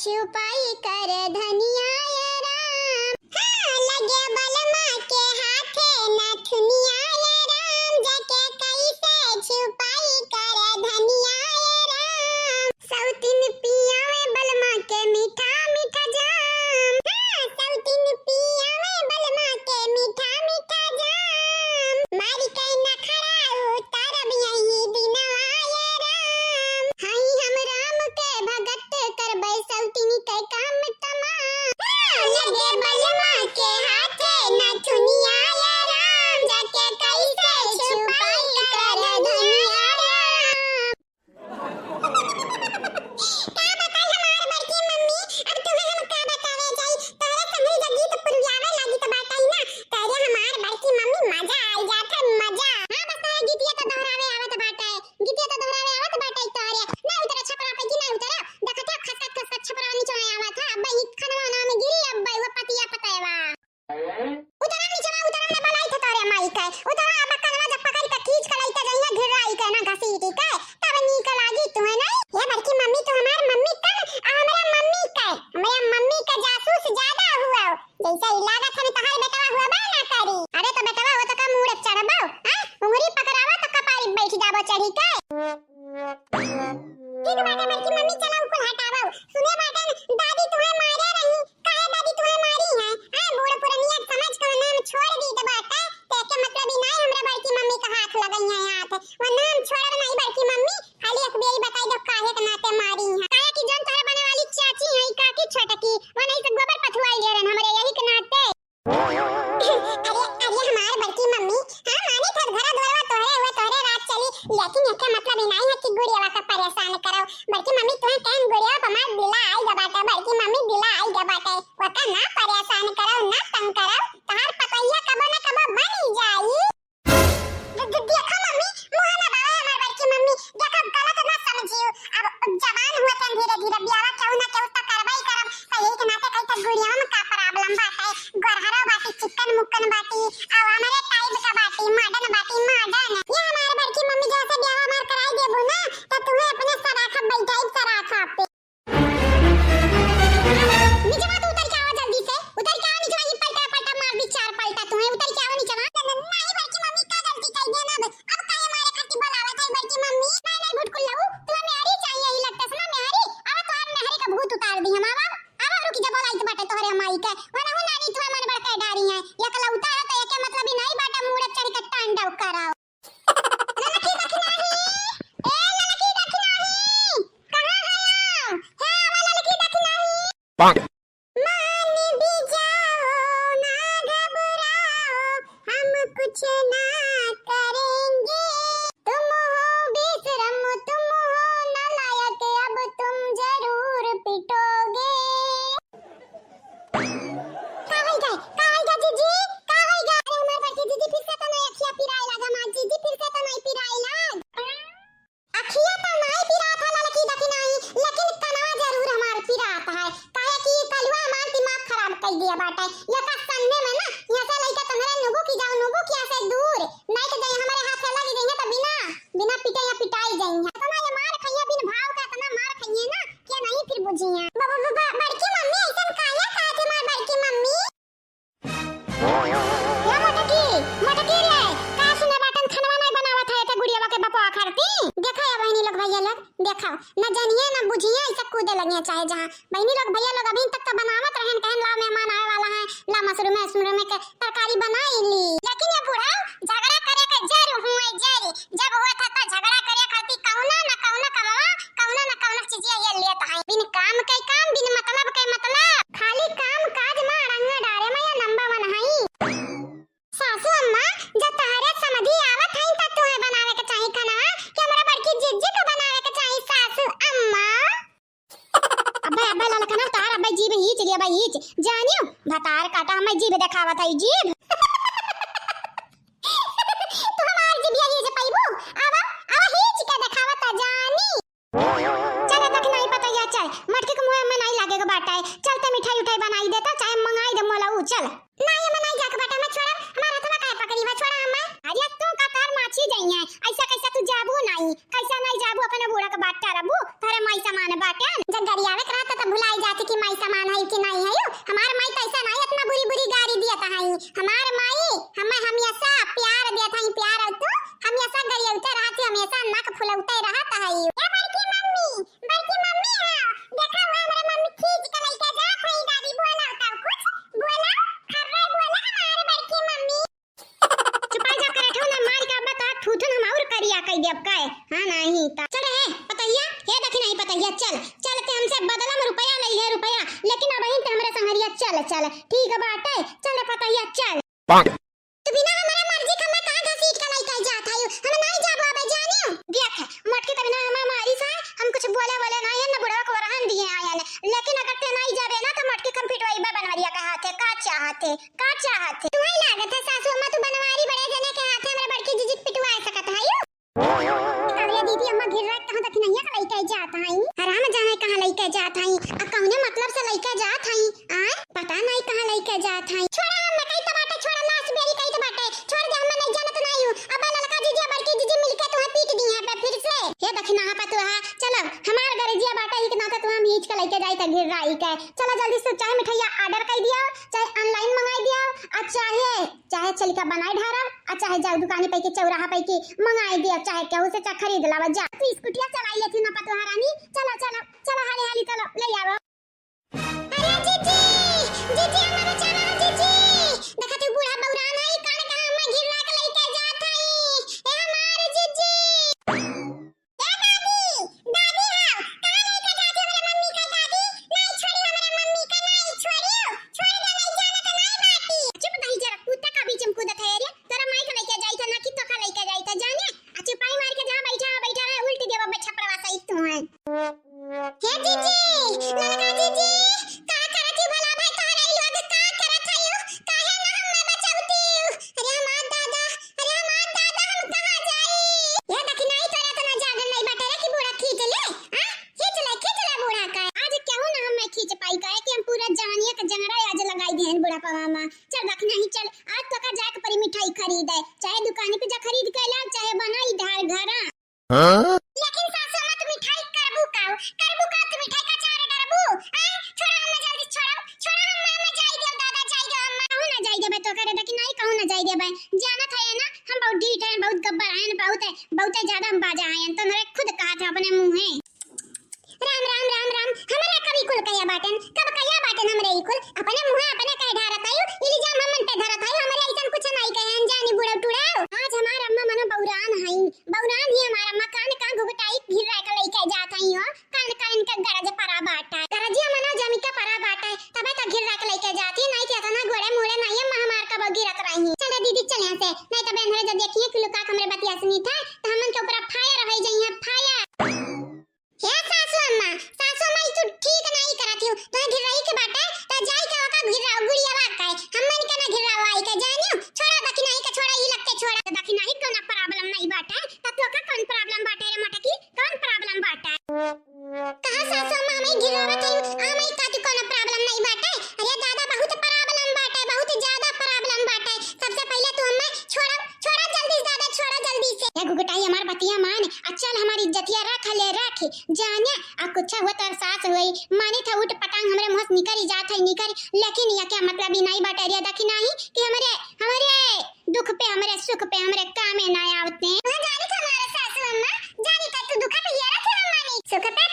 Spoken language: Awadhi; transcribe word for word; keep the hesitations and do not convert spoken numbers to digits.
छुपाई कर धनिया ए राम। हाँ, लगे बलमा के हाथे नथुनिया ए राम, जाके कैसे छुपाई कर धनिया ए राम। सौतिन पियावे बलमा के मीठा मीठा जाम। हाँ, सौतिन पियावे बलमा के मीठा मीठा जाम। मारी के नखरा उतारब यही दिनवा ए राम। हई हम राम के भगत करबै सौतिन के काम तमाम। हाँ, लगे बलमा के हाथे नथुनिया ए राम। जाके कैसे छुपाई कर धनिया ए राम। का बताई हमार बड़की मम्मी, अब तुम्हें हम का बतावे जाई, तोहरे संगे जब गीत पुरबियावे लागी त बाटई ना, तोहरे हमार बड़की मम्मी मजा आई जात है, मजा। हाँ, बस तोहरे गीतिया तो दोहरावे आवत बाटे, गीतिया तो दोहरावे आवत बाटे तोहरे। ना उतरा छपरा पे कि ना उतरा, देखत हो खसखस खसखस छपरा नीचे आवत है, अब ई खनवा ना में गिरी, अब वो पतिया पतैवा। उतरा नीचवा, उतरा ना बलाई थे तोरे माई के। उतरा अब कनवा जब पकड़ के खींच के लइते जइहे घिर्राई के ना घसीटी के, तब नीक लागी तुहे नहीं। हे बड़की मम्मी, तू हमार मम्मी कम, आ हमरा मम्मी के, हमरा मम्मी के जासूस ज्यादा हुआ। जैसे ही लागत हमें तहार बेटवा हुआ बा ना करी। अरे तो बेटवा हो तो का मूड़ चढ़बो, हाँ? उंगरी पकड़ावा तो कपारी बैठ जाबो चढ़ी के। ठीक बाटे बड़की मम्मी, चला उ कुल हटावा। सुने बाटे न, दादी तुहे मारे रही, काहे दादी तुहे मारी है? आए बूढ़ पुरनिया समझ के वो नाम छोड़ दी तो बाटे, ते के मतलब ही नहीं हमरा बड़की मम्मी का हाथ लगई है हाथ। वो नाम छोड़ब नहीं बड़की मम्मी, खाली एक बेरी बताई दो काहे के नाते मारी है। काहे कि जौन तोहरे बने वाली चाची है, काकी छोटकी, वो नहीं से गोबर पथुआई ले रहन हमरे यही के नाते। अरे, अरे हमार बड़की मम्मी, हाँ मानी था घरा दुआरवा तोहरे हुए तोहरे राज चली, लेकिन एके मतलब ही नहीं है कि गुड़ियावा का परेशान करो। बड़की मम्मी तुहे कहन गुड़ियावा पर हमार दिला आई ग बाटे, बड़की मम्मी दिला आई ग बाटे। ओका ना परेशान करो, ना तंग करो, तहार पतैया कबो ना कबो बन ही जाई। दे-, दे-, देखो मम्मी, मुँह ना बावे हमार बड़की मम्मी, देखो गलत ना समझियो, अब जवान हुआ तन धीरे धीरे बियाह केहू ना केहू त करबे ही करब, त यही के नाते कही त गुड़िया में का problem बाटे, गोरहरो बाटी, चिकन मुक्कन बाटी, अब हमारे type का बाटी, modern बाटी, modern। ये हमार बड़की मम्मी जैसे बियाह हमार कराई देबू ना, त तुम्हें अपने सराखा बैठाई सराखा पे। निचवा तो उतर के आवा जल्दी से, उतर के आवा निचवा, ये पलटा पलटा मार दी चार पलटा तुम्हें, उतर के आवा निचवा। नहीं बड़की मम्मी का गलती कर देना, अब काहे मारे खातिर बुलावत है बड़की मम्मी? नहीं नहीं भुटकुल्लऊ, तुम्हें मेहरी चाहिए ही लगता सुना मेहरी, अब तोहार मेहरी का भूत उतार दी हम। आवा आवा रुक जा, बोलाई तो बाटे तोहरे माई के, वरना हूँ नानी तुम्हें मन बड़का डारी है, एकलौता है तो एके मतलब ही नहीं बाटे मूड़ चढ़ के तांडव कराओ। ललकी दखिनाही, ए ललकी दखिनाही, कहाँ हया? हे आवा ललकी दखिनाही। पाक। मान भी जाओ, ना घबराओ, हम कुछ ना करेंगे। तुम हो बेशरम, तुम हो नालायक, अब तुम जरूर पिटोगे। का होई गा? का होई गा जीजी? का होई गा? अरे हमार बड़की जीजी फिर से तो नहीं अखिया पिराए लागा, हमार जीजी फिर से तो नहीं पिराए लाग। अखिया तो नहीं पिरात है ललकी दखिनाही, लेकिन कनवा जरूर हमार पिरात है, काहे कि ई कलुआ हमार दिमाग खराब कर दिया बाटे। ये का सन्ने में ना, यहाँ से लइका तुम्हारे नुगु की जाओ, नुगु की ऐसे दूर, नहीं तो जाए हमारे हाथ से लग गई है तो बिना, बिना पिटे या पिटाई जाई है। इतना ये मार खाइए, बिन भाव का इतना मार खाइए ना, क्या नहीं फिर बुझी है। ब-, ब-, ब-, ब-, बड़की मम्मी ऐसन काहे कहत है हमार बड़की मम्मी? या मोटकी, मोटकी रे, का सुने बाटन खनवा नहीं बनावत है ते गुड़ियावा के बपवा खरती? देखा या बहनी लोग भैया लोग, देखा, न जानिए न बुझिए, ऐसा कूदे लगिए चाहे जहाँ। बहनी लोग भैया लोग अभी तक तो बनावत रहन, कहन ला मेहमान आवे वाला है, ला मशरूम, मशरूम के तरकारी बनाई ली। लेकिन ये बूढ़ा झगड़ा करे के जर हुए जर, जब हुआ था तो झगड़ा करे खातिर कौनो न कौनो कमवा, कौनो न कौनो चीजिया ये लेत है। बिन काम के काम, बिन मतलब के मतलब। खाली काम काज में अड़ंगा डारे में या number one हई। सासू अम्मा, जब तहरे समधी आवत हई त तुहे बनावे के चाही खाना, कि हमरा बड़की जिज्जी के बनावे के चाही सासू अम्मा। अब्बे, अब्बे ललखना तार, अब्बे जीभ हीच लिया, अब्बे हीच। जानियो, भतार काटा हमें जीभ देखावत हई, जीभ। तू हमार जिभिया हीच पइबू? आवा, आवा हीच के देखावा त जानी। चल, तक नहीं पता या चल, मटकी के मुँह में नहीं लागे के बाटा है। चल, ते मिठाई उठाई बनाई देता, चाहे मंगाई दे मोला ऊ, चल। नहीं, हमें नहीं जाके बाटा, मैं छोड़ा, हमार हथवा काहे पकड़ी बा, छोड़ा हमें। अरे तू का तार माछी जाई है, ऐसा कैसा तू जाबू नहीं, कैसा नहीं जाबू, अपने बूढ़ा के बात करबू, तारे माई समान बाटे। जब गरियावे के रहता तब भुलाई जाती। कहि देब काहे? हाँ, नाहीं त। चल हे पतहिया, हे दखिनही पतहिया, चल, चल ते हमसे बदला में रुपया लइ ले, रुपया, लेकिन अबहिन ते हमरे संगरिया चल, चल, ठीक बाटे, चल पतहिया, चल। तू बिना हमरे मर्जी के हमें कहाँ घसीट के लइके जात हयू? हम नाहीं जाबो अबे, जानियो। देख, मोटकी त बिना हमें मारी सा, हम कुछ बोले वोले नाहीं है, न बुढ़वा को रहन दिए आयन। लेकिन अगर ते नाहीं जाबे ना, तो मोटकी के हम पिटवाइबे बनवरिया के हाथे। का चाहत है? का चाहत है? तुहई लागत है सासू अम्मा, तू बनवारी बड़े जने के हाथे हमरे बड़की जीजी के पिटवा सकत हयू? अरे दीदी, अम्मा घिर्रा कहाँ दखिनहिया के लइके जात हई? हराम जाने कहाँ लइके जात हई, आ कौने मतलब से लइके जात हई? आय, पता नाहीं कहाँ लइके जात हई। छोड़ा, हम कहित बाटे, छोड़ा, लाश बेरी कहित बाटे, छोड़ दे, हम नाहीं जानत नाहीं हूँ। अब ललका जीजी, बड़की जीजी मिलके तुहे पीट दिहे बे फिर से। हे दखिनहा पतोहा, चलो, हमार गरजिया बाटे, ही के नाते तुहे हम खींच के लइके जाई त घिर्राई के। चलो जल्दी से, चाहे मिठाइया order कइ दियो, चाहे online मंगाई दियो, आ चाहे, चाहे चलिका बनाई ढारब, आ चाहे जाओ दुकानी पे के चौराहा पे के मंगाई दियो, चाहे केहू से चा खरीद लावा जा। तू स्कूटिया चलाई लेती ना पतोहा रानी, चलो, चलो, चलो, हाली, हाली चलो, ले आवो। अरे जीजी, जीजी, हमारा बचावा, जीजी। देखा तू बूढ़ा बौरान है, कान कहाँ मैं घिर्रा के लइके जात हई। ए हमार जीजी। ए दादी, दादी हो, कहाँ लइके जात हो हमरे मम्मी का दादी? नाहीं छोड़ी हमरे मम्मी का, नाहीं छोड़ी। छोड़ दे, नाहीं जाना तो नाहीं बाटी। चुप नहीं जरा, कुत्ता का बीच में कूदत है रे। तोरा माई का लइके जाई था ना कि तो का लइके जाई था जाने? आ चुपाई मार के जहाँ बैठा हो, बैठा रहे, उल्टी देवा बे छपड़वा सहित तू है। हे जीजी, ललका जीजी, का करत ही भला भाई तोहरे ई लोग का करत हयू? काहे ना हमें बचौती? अरे हमार दादा, अरे हमार दादा, हम कहाँ जाई? ये देखी नाहीं तोरा इतना जागन नाहीं बाटे रे कि बूढ़ा खींच ले, हाँ? खींच ले, खींच ले बूढ़ा का। आज केहू ना हमें खींच पाई, काहे कि हम पूरा जवानिया का जंगड़ा आज लगाई दिहन बुढ़ापवा मा। चल दखिनही चल, आज तोका जाए के परी मिठाई खरीदे, चाहे दुकानी पे जा खरीद के ला, चाहे बनाई ढार घरा। हाँ? लेकिन सासू अम्मा, तू मिठाई करबू का? करबू का तू मिठाई का चार डरबू? आ, छोड़ा हमें जल्दी, छोड़ा, छोड़ा हमें, हमें जाई देव दादा, जाई देव अम्मा। कहूँ ना जाई देबे तो करे, देखी नाहीं कहूँ ना जाई देबे। जानत है ना, हम बहुत ढीठ हैं, बहुत गब्बर हैं, बहुत, बहुत ज्यादा हम बाजा हैं, तो मेरे खुद कहा था अपने मुँहे। राम, राम, राम, राम, हमरा कब ई कुल कहिया बाटेन, कब कहिया बाटेन हमरे ई कुल, अपने मुँहे अपने कहे ढारत आयु, इल्जाम हमन पे धरत आयु, हमरे ऐसन कुछ नाहीं कहे, अनजानी बुढ़ऊ टुड़ऊ। आज हमार अम्मा मनो बौरान हईन, बौरान ही हमार अम्मा कान कान घुघटाई घिर्रा के लइके जात हई हो, कान कान इनके गरज परा बाटा, गरजिया मनो जमी के परा बाटा, तबे तो घिर्रा के लइके जात ही, नाहीं कि इतना गोड़े मुड़े नाहीं अम्मा हमार कबो गिरत रही। चले दीदी चले यहाँ से, नाहीं तबे इन्हरे जब देखिए कि लुका के हमरे बतिया सुनी था, तो हमन के ऊपर fire होइ जाइए, fire। हे सासू अम्मा, सासू अम्मा, ई तू ठीक नाहीं करत हियो। तोहे घिर्राई के बाटे, त जाई के ओका घिर्राओ, गुड़ियावा के। हमन के ना घिर्राओ आई के, जानियो? छोड़ा दखिनही के, छोड़ा ई लग के, छोड़ा। दखिनही कौनो problem नाहीं बाटे, त तोका कौन problem बाटे रे मटकी? कौन problem बाटे? कहा सासू अम्मा, हमें घिर्रावत हई, हमें का तू कौनो problem नाहीं बाटे? अरे दादा, बहुत problem बाटे, बहुत ज्यादा problem बाटे। सबसे पहिले तू हमें छोड़ा, छोड़ा जल्दी से दादा, छोड़ा जल्दी से। ए घुघटाई, हमार बतिया मान, आ चल हमार इज्जतिया रख ले, रख, जाने, आ कुछ हुआ तोर सास हुई, मानी था उठ पटांग हमरे मुँह से निकरी जात है, निकरी, लेकिन या क्या मतलब ई नाहीं बाटे रे दखिनही कि हमरे, हमरे दुख पे, हमरे सुख पे, हमरे कामे ना आवते। वह जानी था हमारे सासू अम्मा, जानी का तू दुख पे ये रखे हम मानी, सुख पे